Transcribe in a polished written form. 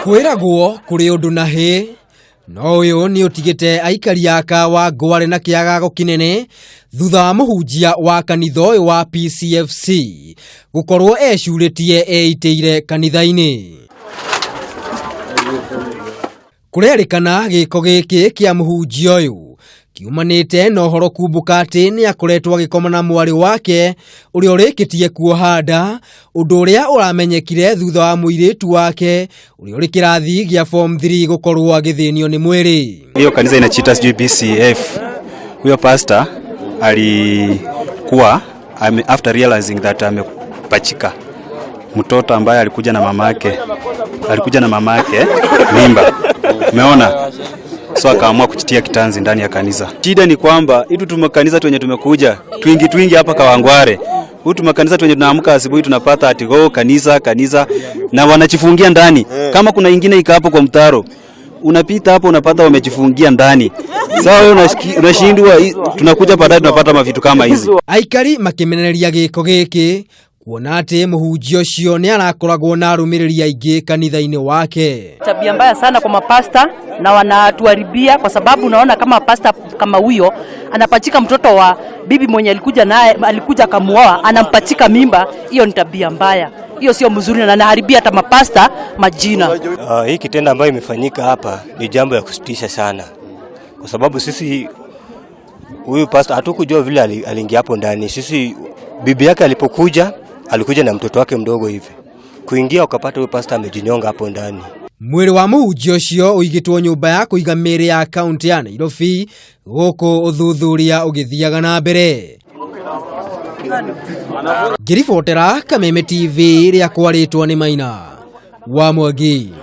Kwĩragwo kũrĩ ũndũ na hĩ, no ũyũ nĩ ũtigĩte aikari a Kawangware na kĩagago kĩnene thutha wa mũhunjia wa kanitha ũyũ wa PCFC gũkorwo ecurĩtie eitĩire kanitha-inĩ. Kũrerĩkana gĩko gĩkĩ kĩa mũhunjia ũyũ kiumanĩte na ũhoro kumbũka atĩ nĩ akoretwo agĩkoma na mwarĩ wake ũrĩa ũrĩkĩtie kuoha nda, ũndũ ũrĩa ũramenyekire thutha wa mũirĩtu wake ũrĩa ũrĩ kĩrathi gĩa form 3 gũkorwo agĩthĩnio nĩ mwĩrĩ. Hiyo kanisa inajiita sijui BCF. Huyo pastor alikuwa after realizing that amepachika mtoto ambaye alikuja na mamake mimba, umeona? So akaamua kujitia kitanzi ndani ya kanisa. Shida ni kwamba hitu tumakanisa twenye tumekuja twingi twingi hapa Kawangware, hutu tumakanisa twenye tunaamka asubuhi tunapata ati go kanisa kanisa, na wanachifungia ndani. Kama kuna ingine iko hapo kwa mtaro, unapita hapo unapata wamejifungia ndani. Sasa wewe unashindwa, tunakuja baadaye tunapata mavitu kama hizi. Aikari makĩmenereria gĩko gĩkĩ kuona atĩ mũhunjia ũcio nĩ arakoragwo na arũmĩrĩri aingĩ kanitha-inĩ wake. Tabia mbaya sana kwa mapasta na wanatuharibia, kwa sababu naona kama pasta kama huyo anapachika mtoto wa bibi mwenye alikuja naye, alikuja akamuoa, anampachika mimba. Hiyo ni tabia mbaya, hiyo sio mzuri na anaharibia hata mapasta majina. Hii kitendo ambayo imefanyika hapa ni jambo ya kusikitisha sana, kwa sababu sisi huyu pastor hatukujua vile aliingia hapo ndani. Sisi bibi yake alipokuja alikuja na mtoto wake mdogo hivi, kuingia ukapata huyu pastor amejinyonga hapo ndani. Mwĩrĩ wa mũhunjia ũcio ũigĩtwo nyũmba ya kũiga mĩĩrĩ ya kaunti ya Nairobi gũkũ ũthuthuria ũgĩthiaga na mbere. Ngĩribotera Kameme TV rĩakwa rĩtwa nĩ Maina wa Mwangi.